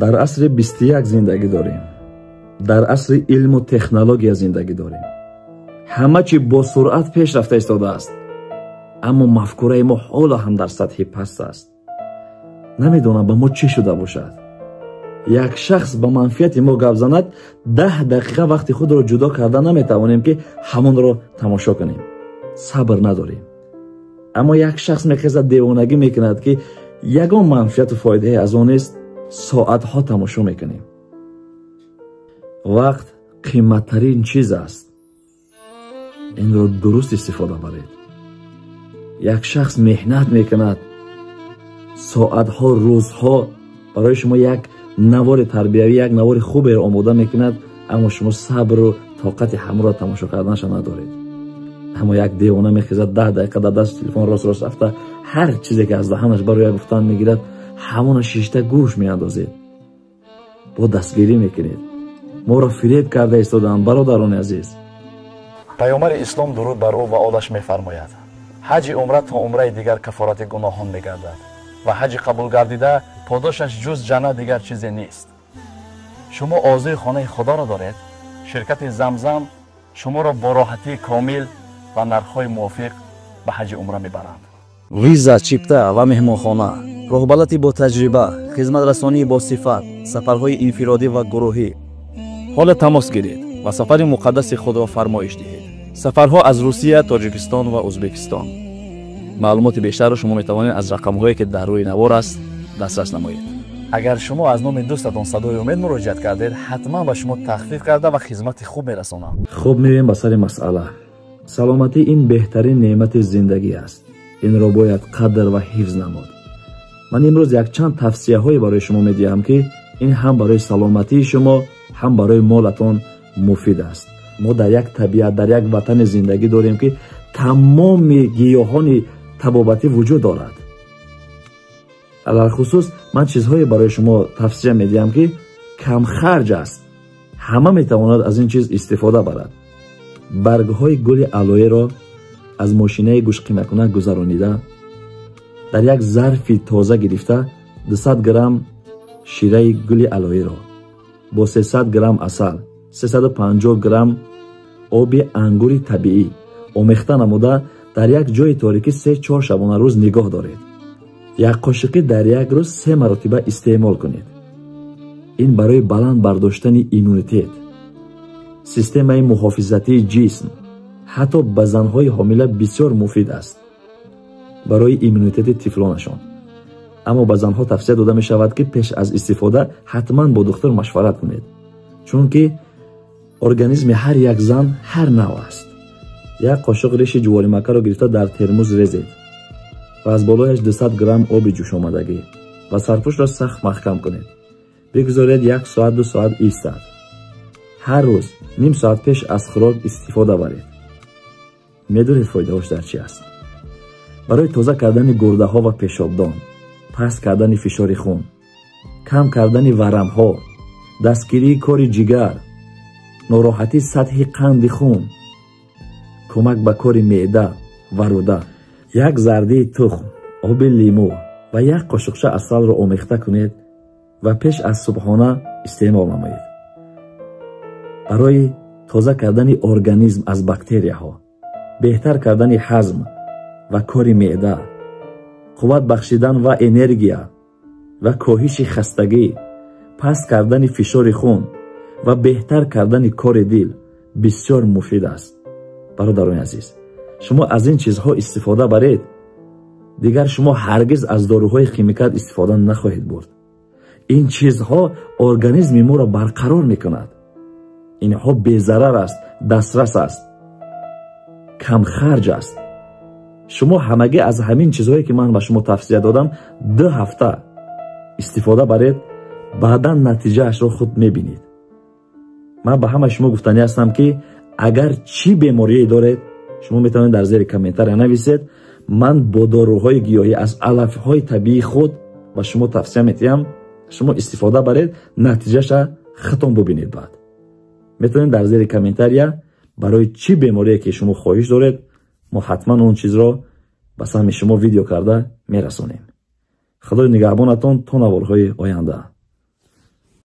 Дар асри 21 зиндагӣ дорем. Дар асри илму технология зиндагӣ дорем. Ҳама чӣ бо суръат пеш рафта истодааст. Аммо мафкураи мо ҳоло ҳам дар сатҳи паст аст. Намедонам ба мо чӣ шуда бошад. Як шахс ба манфиати мо гап занад, 10 дақиқа вақти худро ҷудо карда наметавонем, ки ҳамонро тамошо кунем. Сабр надорем. Аммо як шахс мехезад, девонагӣ мекунад, ки ягон манфиату фоидае аз он нест, соатҳо тамошо мекунем. Вақт қиматтарин чиз аст. Инро дуруст истифода баред. Як шахс меҳнат мекунад, соатҳо, рӯзҳо барои шумо як навори тарбиявӣ, як навори хуберо омода мекунад, аммо шумо сабру тоқати ҳамонро тамошо карданашро надоред. Аммо як девона мехезад, 10 дақиқа дар дасти телефон рост-рост рафта, ҳар чизе ки аз даҳанаш барои гуфтан мегирад, ҳамона шишта гӯш меандозед, бо дастгирӣ мекунед. Моро фиреб карда истодаанд, бародарони азиз. Паёмбари ислом дуруд бар ӯ ва олаш мефармояд: ҳаҷи умра то умраи дигар кафорати гуноҳон мегардад ва ҳаҷи қабул гардида подошаш ҷуз ҷаннат дигар чизе нест. Шумо орзуи хонаи худоро доред? Ширкати Замзам шуморо бо роҳатии комил ва нархҳои мувофиқ ба ҳаҷи умра мебаранд. Виза, чипта ва меҳмонхона, роҳбалати бо таҷриба, хизматрасонии бо сифат, сафарҳои инфиродӣ ва гурӯҳӣ. Ҳоло тамос гиред ва сафари муқаддаси худро фармоиш диҳед. Сафарҳо аз Русия, Тоҷикистон ва Ӯзбекистон. Маълумоти бештарро шумо метавонед аз рақамҳое ки дар рӯи навор аст дастрас намоед. Агар шумо аз номи дӯстатон Садои Умед муроҷиат кардед, ҳатман ба шумо тахфиф карда ва хизмати хуб мерасонам. Хуб, меоем ба сари масъала. Саломатӣ ин беҳтарин неъмати зиндагӣ аст. Инро бояд қадр ва ҳифз намуд. Ман имрӯз якчанд тавсияҳое барои шумо медиҳам, ки ин ҳам барои саломатии шумо, ҳам барои молатон муфид аст. Мо дар як табиат, дар як ватани зиндагӣ дорем, ки тамоми гиёҳони табобатӣ вуҷуд дорад. Алалхусус ман чизҳое барои шумо тавсия медиҳам, ки камхарҷ аст. Ҳама метавонад аз ин чиз истифода барад. Баргҳои гули алоеро аз мошинаи гӯшқимакунак гузаронида, дар як зарфи тоза гирифта 200 грамм шираи гули алоеро бо 300 грамм асал, 350 грамм оби ангури табиӣ омехта намуда дар як ҷои торикӣ 3-4 шабонарӯз нигоҳ доред. Як қошиқӣ дар як рӯз 3 маротиба истеъмол кунед. Ин барои баланд бардоштани иммунитет, системаи муҳофизатии ҷисм, ҳатто ба занҳои ҳомила бисёр муфид аст барои иммунитети тифлонашон. Аммо ба занҳо тавсия дода мешавад, ки пеш аз истифода ҳатман бо духтур машварат кунед, чунки организми ҳар як зан ҳар нав аст. Як қошиқ риши ҷуворимакаро гирифта дар термуз резед ва аз болояш 200 грамм оби ҷӯшомадагӣ ва сарпӯшро сахт маҳкам кунед. Бигузоред 1 соат 2 соат истад. Ҳар рӯз ним соат пеш аз хӯрок истифода баред. Медонед фоидаҳош дар чи аст? Барои тоза кардани гурдаҳо ва пешобдон, паст кардани фишори хун, кам кардани варамҳо, дастгирии кори ҷигар, нороҳатии сатҳи қанди хун, кӯмак ба кори меъда ва рӯда. Як зардии тухм, оби лимӯ ва як қошиқча асалро омехта кунед ва пеш аз субҳона истеъмол намоед. Барои тоза кардани организм аз бактерияҳо, беҳтар кардани ҳазм ва кори меъда, қувват бахшидан ва энергия ва коҳиши хастагӣ, паст кардани фишори хун ва беҳтар кардани кори дил бисёр муфид аст. Бародарони азиз, шумо аз ин чизҳо истифода баред, дигар шумо ҳаргиз аз доруҳои химикат истифода нахоҳед бурд. Ин чизҳо организми моро барқарор мекунад. Инҳо безарар аст, дастрас аст, камхарҷ аст. Шумо ҳамагӣ аз ҳамин чизҳое ки ман ба шумо тавсия додам 2 ҳафта истифода баред, баъдан натиҷаашро худ мебинед. Ман ба ҳамаи шумо гуфтанӣ ҳастам, ки агар чӣ беморие доред, шумо метавонед дар зери комментария нависед. Ман бо доруҳои гиёҳӣ аз алафҳои табиии худ ба шумо тавсия медиҳам, шумо истифода баред, натиҷаша худтон бубинед. Баъд метавонед дар зери комментария барои чӣ беморие ки шумо хоҳиш доред, мо ҳатман он чизро ба самъи шумо видео карда мерасонем. Худои нигаҳбонатон то наворҳои оянда.